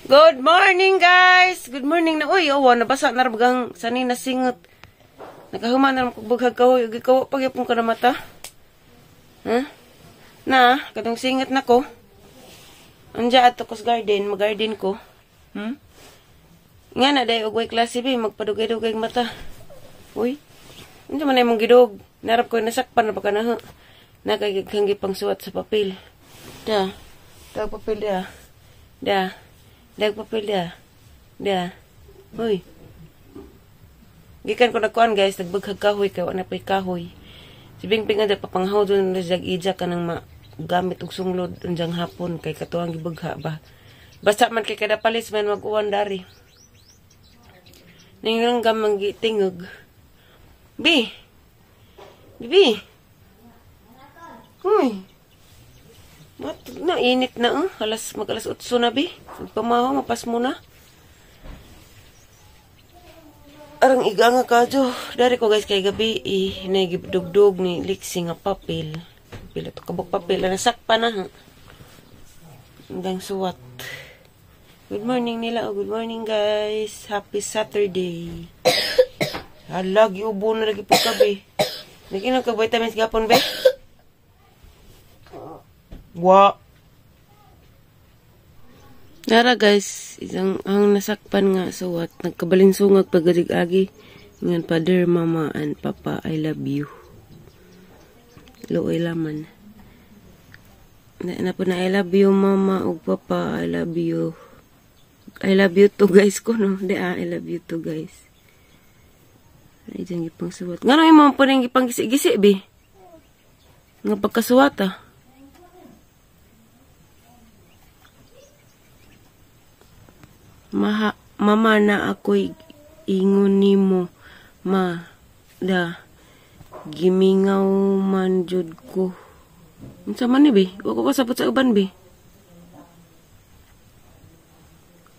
Good morning, guys! Good morning na. Uy, oh, nabasa na rabagang sanay na singot. Nakahuman na kog bughag kahoy. Ug ikaw, pagyapon ka na mata. Ha? Na, katong singot na ko. Anja ato ko sa garden, mag-garden ko. Nga na day og way klase bi, magpadugay-dugay mata. Uy. Unsa man imong gidog? Narap ko nasakpan na baka na. Nakagighangi pang suwat sa papel. Da. Dag papel da. Da. Dag papel da. Da. Uy. Gikan ko nagkuan, guys, nagbughag kahoy kay wa na pay kahoy. Si Bingbing nga papanghaw doon na siya ija ka nang gamit og sunglod unjang hapon kay katuang gibugha ba. Basta man kay kada palis man mag-uwan dari. Ningang gamang gitingog. Bi. Bi. Uy. Mat na init na oh. Alas mag alas 8 na, bi. Pamahaw mapas mo na. Arang iga nga kadyo. Dari ko, guys, kay gabi eh, nagdugdug ni Lixi nga papel. Pila to kabuk papel nasakpa na ha. Hanggang suwat. Good morning nila. Oh, good morning, guys. Happy Saturday. Hala, giubo na lagi po kabi. Naginom ka vitamins gapon be? Wa. Nara, guys, isang ang nasakpan nga suwat, nagkabalinsungag pagadig-agi. Ngan father, mama, and papa, I love you. Luoy laman. Na, na po na I love you, mama ug papa, I love you. I love you too, guys ko no. Di ah, I love you too, guys. Ay, dyan gipang suwat. Ngano imo po ning gipang gisi-gisi bi? Nga pagkasuwat ah. Maha, mama na ako'y ingon nimo ma da gimingaw man jud ko. Unsa man ni bi? Wa ko kasabot sa uban bi.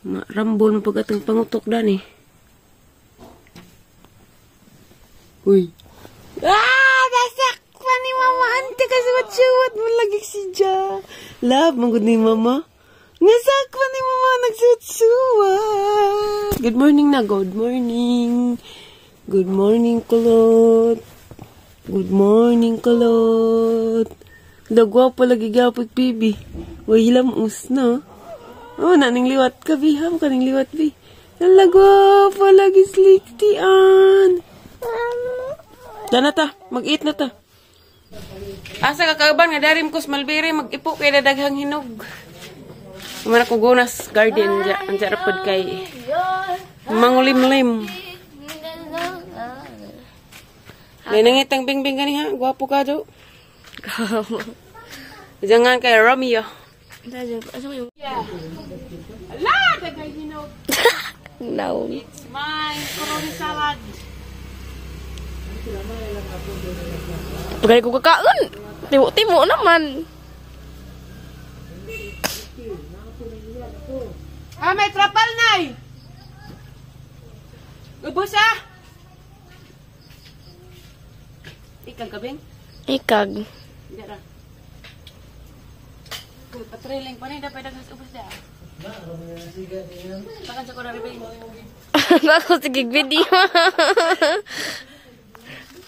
Ma rambol mo pag atong pangutok dani. Uy. Ah, nasakpan ni mama ante kasi suwat mo lagi si Ja. Love man gud ni mama. Nasakpan ni mama nagsuwat-suwat. Good morning na, good morning. Good morning, kulot. Good morning, kulot. Lagwa pa lagi gapot, baby. Uy, lamos na. Oh, naning liwat ka, bi. Ham ka ning liwat, bi. Lagwa pa lagi sliktian. Dana ta, mag-eat na ta. Asa ka kaban nga darim ko sa Malbere, mag-ipo kay dadaghang hinog. Kumana ko gunas garden dya. Ang sarap kay mangulimlim. May nangitang bingbing gani ha. Gwapo ka do. Jangan kay Romeo. Ala, daghang hinog. No. It's my corona salad. Pagkali ko kakaon. Timo-timo naman. Ah, may trapal nay. Ubos ah. Ikag ka, Bing? Ikag. Hindi ra. Uy, patriling pa ni dapat daghang ubos da. Takan sa ko na rin, Bing. Ako sige video.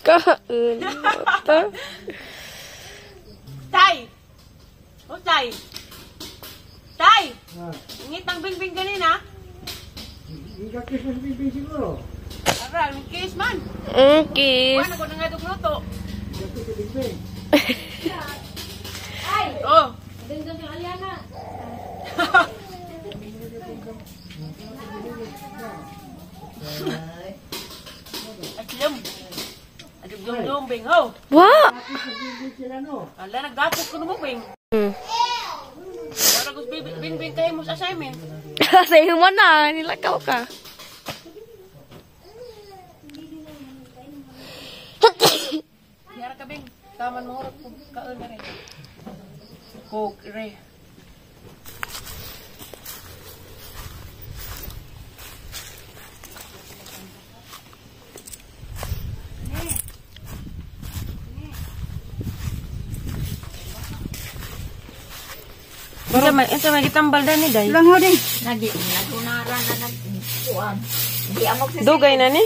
Kaon. Ata. Tay! Oh, tay! Tay! Ingit ang bingbing ganina. Ikakis mas bibig siguro. Ara, ang kiss man. Kiss. Wala ko na nga itong luto. Ikakis sa bingbing. Oh. Asyam. Adib dum dum bing ho. Wa. Bibig sila no. Ala nagdapok ko mo bing. Wala ko bing bing bing kay mo sa assignment. Sa iyo mo na, nilakaw ka. Yara ka bing. Taman mo hurot kung kaon na rin. Coke re. Unsa may gitambal dani day? Langaw din. Nagi nagunaran na nagkuan. Di amok sa Dugay na ni.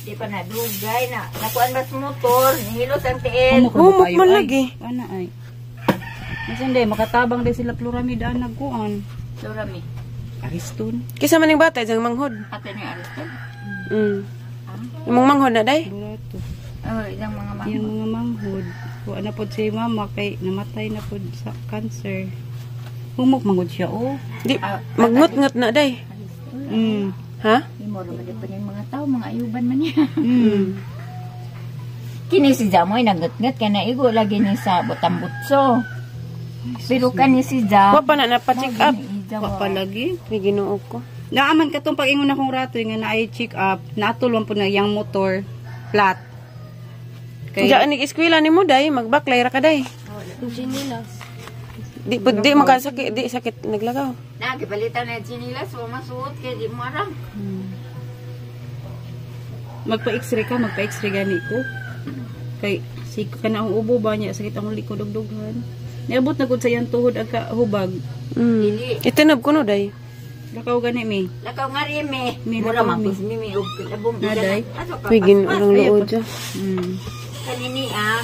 Di pa na dugay na. Nakuan ba sa motor, nihilos ang tiil. Humok man lagi. Ana ay. Masin day makatabang day sila Floramid ang nagkuan. Lorami. Ariston. Kisa man ning bata jang manghod. Ato ni Ariston. Imong manghod na day. Burato. Oh, ilang mga mga. Yung mga manghod. Wa na pod si mama kay namatay na pod sa cancer. Humok manghod siya oh. Di magngut-ngut na day. Ha? Imo ra man di pa yung mga tao, mga ayuban man niya. Kini si Jamoy nagngatngat kay naigo lagi ni sa butambutso. Pero kani si Jam. Wa pa na napa-check up. Wa pa lagi. May Ginoo ko. Naaman katong pag-ingon akong ratoy nga naay check up, naatulong po na yang motor flat. Kay Diyan nig eskwela nimo day, magbaklay ra ka day. Di pud di makasakit, di sakit naglagaw. Na gipalitan na chinilas, wa masuot kay di mo aram. Magpa-x-ray ka, magpa-x-ray gani ko. Kay si kana ang ubo ba niya sakit ang likod og dughan. Niabot na gud sa iyang tuhod ag kahubag. Itinob ko no day. Lakaw gani mi. Lakaw nga rin me. Mi, Mura lakaw man mi. pus mi mi og labong. Naday. Ato ka. May Ginoo ang luod siya. Kanini ah,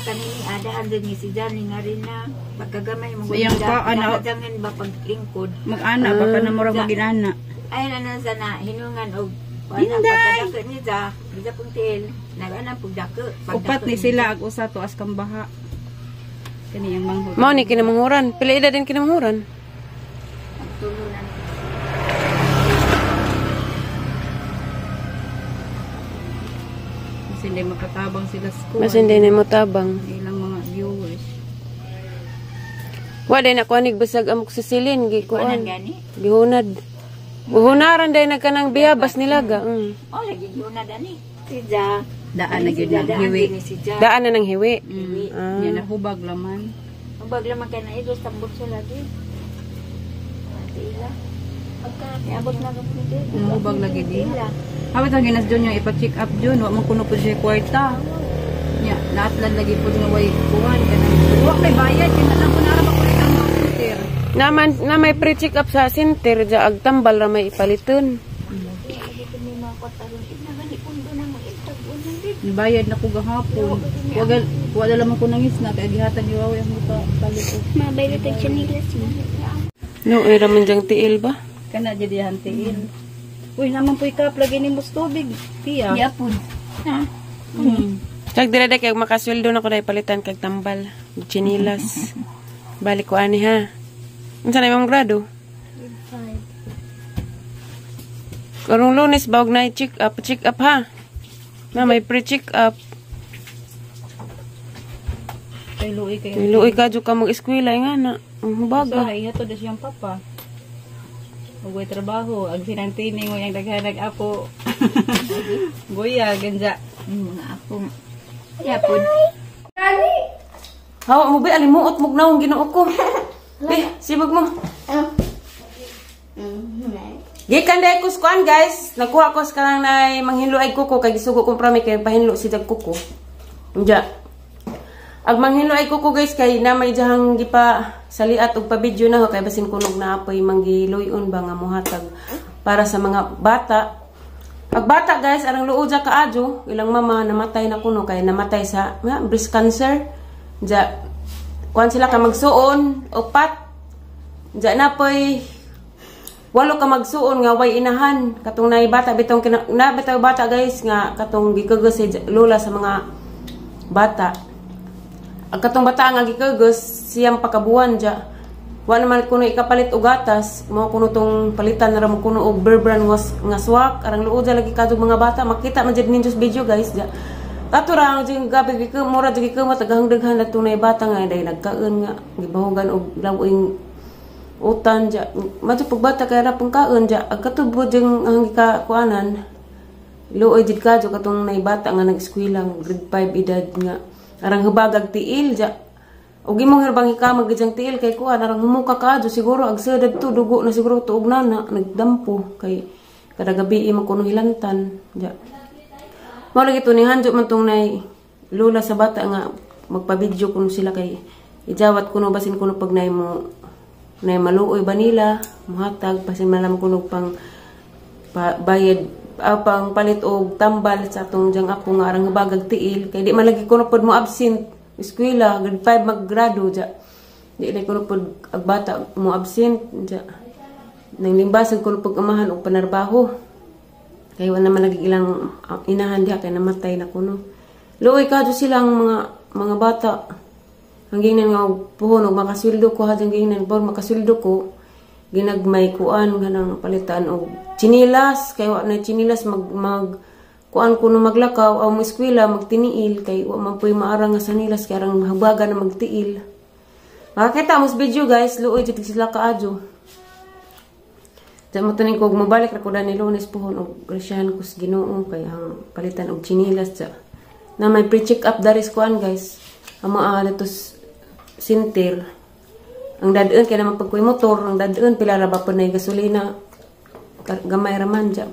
daan din ni si Jan nga rin na pagkagamay mo Sa iyang paa na- jangan ba paglingkod. Mag-ana baka na murag maginana. Ay na na sana hinungan og wala pagkadako ni Ja, bisa pong tiil, nag-ana pug dako. Upat ni sila ag usa to as kang baha. Kani ang manghod. Mao ni kinamanghuran. Pila edad din kinamanghuran? Tulunan. Kasi hindi makatabang sila sa school. Mas hindi na mo tabang. Ilang mga viewers. Wa day na kuanig basag amok sa silin Kuan gikuan. gani. Gihunad. Guhunaran day nagkanang biyabas nilaga. Oh, lagi yun na dani. Si Ja. Daan na gyud na Daan hiwi. din ni si Ja. Daan na ng hiwi. Niya nahubag laman. Ang bagla man kay na igos tambok siya lagi. Tiila. Pagka niabot na gud ni Nahubag lagi di. Tiila. Hawit ang ginas Jun yung ipa-check up Jun. Wa man kuno po siya kwarta. Nya, naatlan lagi po nga way kuan kanang. Wa may bayad kay na lang ko nara makulit ang mga center. Naman na may pre-check up sa center ja ag tambal ra may ipaliton. Nibayad na ko gahapon. Wa wa na lamang ko nangis na kay gihatag ni Wawi ang pa palit. Mabaylo tag chinilas mo. No, ay ra man jang tiil ba? Kana jud dihan tiil. Uy, naman po'y kap lagi ni mos tubig. Tiya. Yapon. Ha? Kag dire day kay makasweldo na ko day palitan kag tambal, ug tsinilas. Balik ko ani ha. Unsa na imong grado? 5. Karong Lunes ba og na check up ha. Na may pre-check up. Kay luoy kay. Luoy ka jud ka mag-eskwela nga na. Ang So, hubaga. naihato na siyang papa. Ug way trabaho, ang sinantining mo yung daghanag apo. Buya, ganja. Yung mga apo. Yapon. Hawa mo ba alimuot mo naong Ginoo ko. Eh, sibog mo. Gikan dahil ko sa kuan guys, nakuha ko sa kanang nay manghinlo ay kuko kay gisugo kong prami kay pahinlo si dag kuko. Unja. Ag manghinlo ay kuko guys kay na may diyahang gipa saliat og pa-video na ho kay basin kunog na apoy manggiluyon ba nga mohatag para sa mga bata. Ag bata guys, arang luod ja kaadyo, ilang mama namatay na kuno kay namatay sa nga, breast cancer. Unja kuan sila ka magsuon upat. Unja na poy walo ka magsuon nga way inahan katong nay bata bitong kina, na bitaw bata guys nga katong gikugos si lola sa mga bata. Ang katong bata nga gikugos siyang pakabuan ja. Wa naman kuno ikapalit og gatas, mao kuno tong palitan na ra mo kuno og Bear Brand nga swak arang luod ja lagi kadtong mga bata makita man jud ninyo sa video guys ja. Kato ra ang jud gabi gikumura jud gikumot daghang daghan na tunay bata nga day nagkaon nga gibahugan og lawing utan ja. Madto pagbata kay ra pong kaon ja ag katubo jing ang gikakuanan luoy jud kadto katong nay bata nga nag-eskwela grade 5 edad nga arang hubagag tiil ja. Ug imong hirbang hikamag gid tiil kay kuan arang humuka kadto siguro ag sedad to dugo na siguro tuog nana nagdampo kay kada gabi man kuno hilantan ja. Mao lagi to ni handyo man tong nay lola sa bata nga magpa-video kuno sila kay ijawat kuno basin kuno pag nay mo Na maluoy ba nila muhatag basin malam kuno pang bayad pang palit og tambal sa atong jang apo nga arang habagag tiil kay di man lagi kuno pod mo absent eskwela grade 5 maggrado ja di lagi kuno pod ag bata mo absent ja nang limbasag kuno pag amahan og panarbaho kay wala man lagi ilang inahan diha kay namatay na kuno. Luoy kadto silang mga bata. Ang gingnan nga puhon og makasweldo ko ha, ang gingnan por makasweldo ko ginagmay kuan kanang palitan og tsinilas kay wa na tsinilas mag kuan kuno maglakaw aw mo eskwela magtiniil kay wa man puy maara nga sanilas kay arang habaga na magtiil. Makakita mo sa video guys, luoy jud sila kaadyo. Diyan mo tuning ko mobalik ra ko dani Lunes puhon og grasyahan ko sa Ginoo kay ang palitan og tsinilas ja. Na may pre-check up daris kuan guys. Ang mga dito center. Ang dadaan kay naman pagkuy motor, ang dadaan pila ra ba pud nay gasolina gamay ra man ja.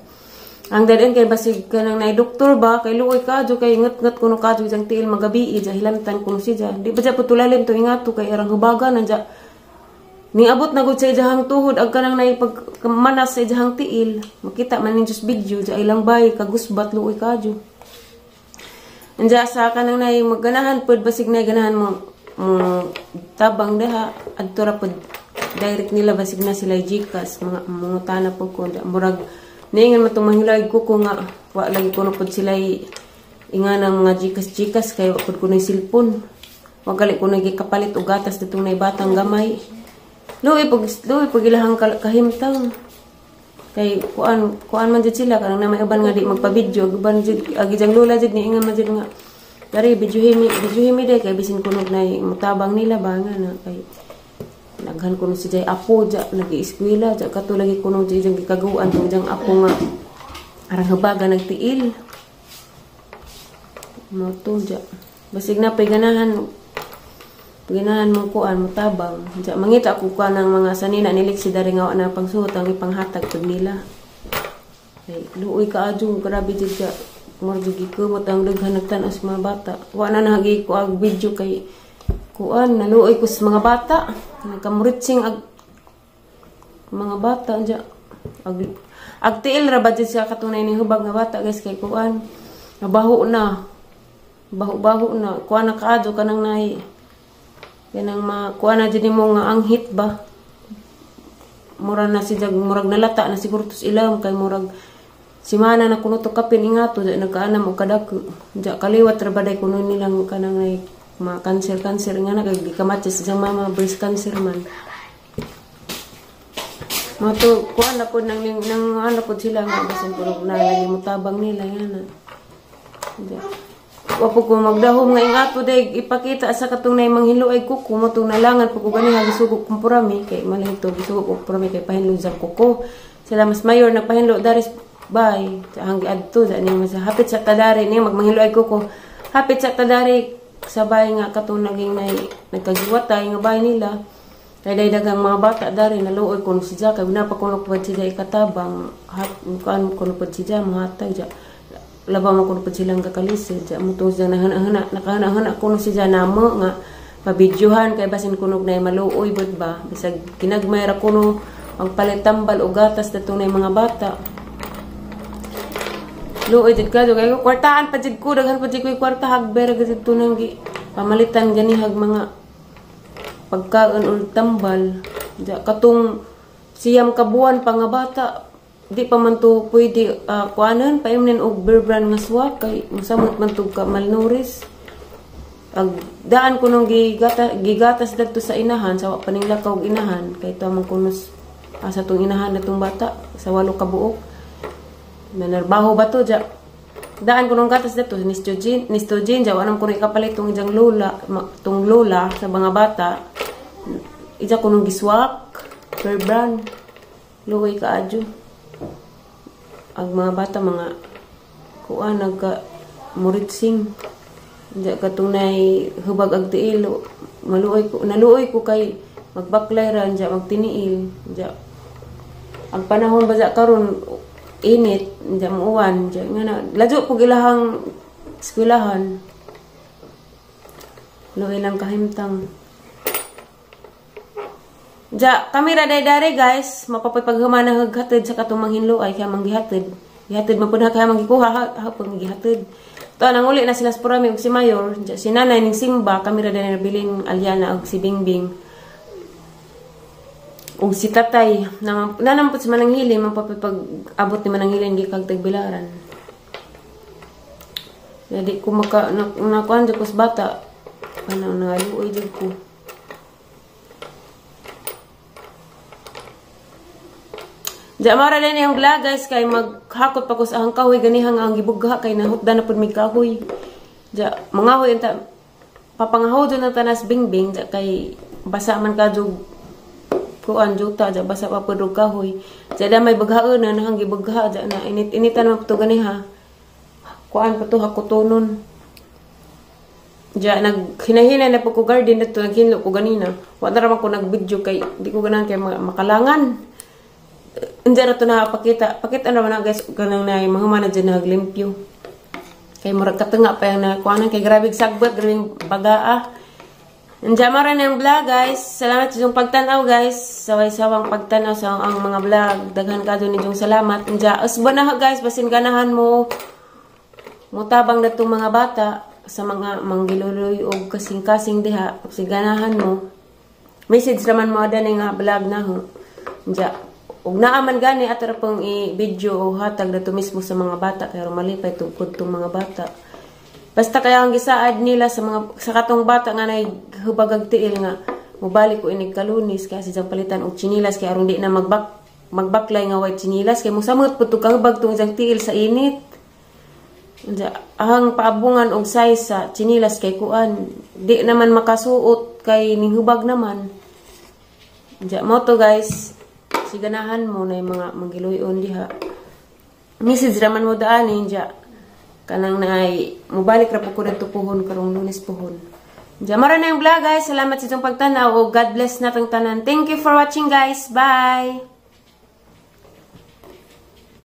Ang dadaan kay basig kanang nay doktor ba kay luoy kadyo kay ngat-ngat kuno kadyo isang tiil magabi ja hilantan kuno siya. Di ba ja putulalim to ingato kay arang hubaga nan ja. Niabot na gud sa ijahang tuhod ag kanang nay pagmanas sa ijahang tiil. Makita man ninyo sa video ja ilang bay kagusbat luoy kadyo. Anja sa kanang nay magganahan pod basig nay ganahan mo tabang diha adto ra pod direct nila basig na sila GCash mga mangutana pod ko murag niingon man tong mahilay ko nga wa lagi kuno pod sila inganang mga GCash kay wa pod kunoy cellphone wa gali kunoy gikapalit og gatas ditong nay batang gamay. Luoy pag ilahang kahimtang kay kuan man jud sila kanang na may uban nga di magpa-video uban jud agi jang lola jud niingon man jud nga dari video himi day kay bisin kunog nay mutabang nila ba nga na kay naghan kuno si jay apo ja nagi-eskwela ja kato lagi kuno jay jang gikaguan tong jang apo nga arang habaga nagtiil mo to ja basig na pay ganahan mo kuan mutabang ja mangita ko kuan ang mga sanina ni Lexie dari nga wa na pangsuot ang ipanghatag pud nila kay luoy kaadyo grabe jud ja murag gikumot ang daghan nagtan-aw sa mga bata. Wa na nahagi ko ang video kay kuan naluoy ko sa mga bata. Nagkamuritsing ag mga bata ja. Ag tiil ra ba jud siya katunay ning hubag nga bata guys kay kuan nabaho na. Baho-baho na. Kuan na kaadyo kanang nay kanang ma kuan na jud nimo nga anghit ba. Mura na si jag murag nalata na siguro tos ilam kay murag simana na kuno to kapin ingato ja nagkaanam og kadako ja kaliwat ra baday kuno nilang kanang nay mga cancer nga na kay gikamatches sa mama breast cancer man. Mato kuan na pod nang ano pod sila nga basin kuno na lagi mutabang nila yan na. Ja. Wa po ko magdahom nga ingato day ipakita sa katong nay manghiluay kuko mo tong nalangan pag ko ganiha gisugo kumpurami kay malito gisugo kumpurami kay pahinlo sa kuko. Sila mas mayor nagpahinlo daris bay hanggi adto sa ning mas hapit sa tadari ni magmanghiluay kuko. Hapit sa tadari sabay nga katong naging nay nagkagiwatay nga bay nila. Kay day dagang mga bata dari naluoy kuno si ja kay napa kuno pud si ja ikatabang kuan kuno pud si ja mohatag ja. Labaw mo kuno pud silang kakalisod ja mo to ja nahana-hana nakahana-hana kuno si ja namo nga pabidyohan kay basin kuno nay maluoy bud ba bisag kinagmay ra kuno ang palitambal og gatas datong nay mga bata. Luoy jud ka kay kwartaan pa jud ko daghan pa jud ko kwarta hagbera gid tunang gi pamalitan ganihag mga pagkaon ug tambal ja katong 9 ka buwan pa nga bata di pa man to pwede kuanon paimnin og Bear Brand nga swak kay mosamot man to ka malnourished. Ag daan ko nung gigatas dagto sa inahan sa wa pa ning lakaw og inahan kay to man kunos asa tong inahan natong bata sa 8 ka buok. Nanarbaho ba to ja daan ko nung gatas dagto nistogen ja wa nam kuno ikapalit tong ijang lola tong lola sa mga bata ija ko nung giswak Bear Brand. Luoy kaadyo ang mga bata mga kuan nagka muritsing ja katunay hubag ag tiil maluoy ko naluoy ko kay magbaklay ra ja magtiniil ja ang panahon ba ja karon init ja muuwan ja nga na ladyo pug ilahang eskwelahan. Luoy lang kahimtang. Ja, kami ra day guys, mapapoy paghumana haghatid sa katong manghinlo ay kaya manggihatid. Gihatid man pud na kaya manggikuha ha, ha pud gihatid. To nang uli na sila sa Purami ug si Mayor, ja, si Nanay ning Simba, kami ra day nabilin Aliana ug si Bingbing. Ug si Tatay, nanam pud si Mananghili, mapapoy pag abot ni Mananghili gikag tagbilaran. Ya di ko maka na, nakuan jud ko sa bata. Ano nangaluoy jud ko. Diya mara din yung vlog guys kay maghakot pa ko sa ahang kahoy ganiha nga ang gibugha kay nahutda na pud mi kahoy. Diya mangahoy unta papangahoy jud ang tanas Bingbing diya kay basa man ka jud kuan juta diya basa pa pud og kahoy. Diya da may bughaon na nahang gibugha diya na init-initan man pud ganiha. Kuan pa to hakutonon. Diya naghinahina na po ko garden dito naghinlo ko ganina. Wa na ra man ko nag-video kay di ko ganahan kay makalangan. Hindi ra to napakita. Pakita na man na guys kanang na mahuman na dyan naglimpyo. Kay murag katanga pa yung nakuanan kay grabe sagbot, grabe bagaa. Andiyan mara na yung vlog guys. Salamat sa inyong pagtanaw guys. Saway-sawang pagtanaw sa ang mga vlog. Daghan ka dun inyong salamat. Andiyan usbo na ha guys, basin ganahan mo mutabang na itong mga bata sa mga manggiluloy o kasing-kasing diha. Kasi ganahan mo. Message raman mo ada nga vlog na ho. Andiyan ug naaman gani ato ra pong i-video o hatag dato mismo sa mga bata kay malipay tungkod tong mga bata. Basta kaya ang gisaad nila sa mga sa katong bata nga nay hubagag tiil nga mobalik ko inig kalunis kaya siyang palitan og tsinilas kay aron di na magbaklay nga white tsinilas kay mosamot pud tong kahubag tong siyang tiil sa init. Unsa ahang paabungan og size sa tsinilas kay kuan di naman makasuot kay nihubag naman. Unsa mo to guys. Siganahan mo na yung mga manggiluyon diha. Message raman mo daan diya. Kanang naay mobalik ra po ko didto puhon karong Lunes puhon. Diya mara na yung vlog guys. Salamat sa inyong pagtanaw. God bless natong tanan. Thank you for watching guys. Bye.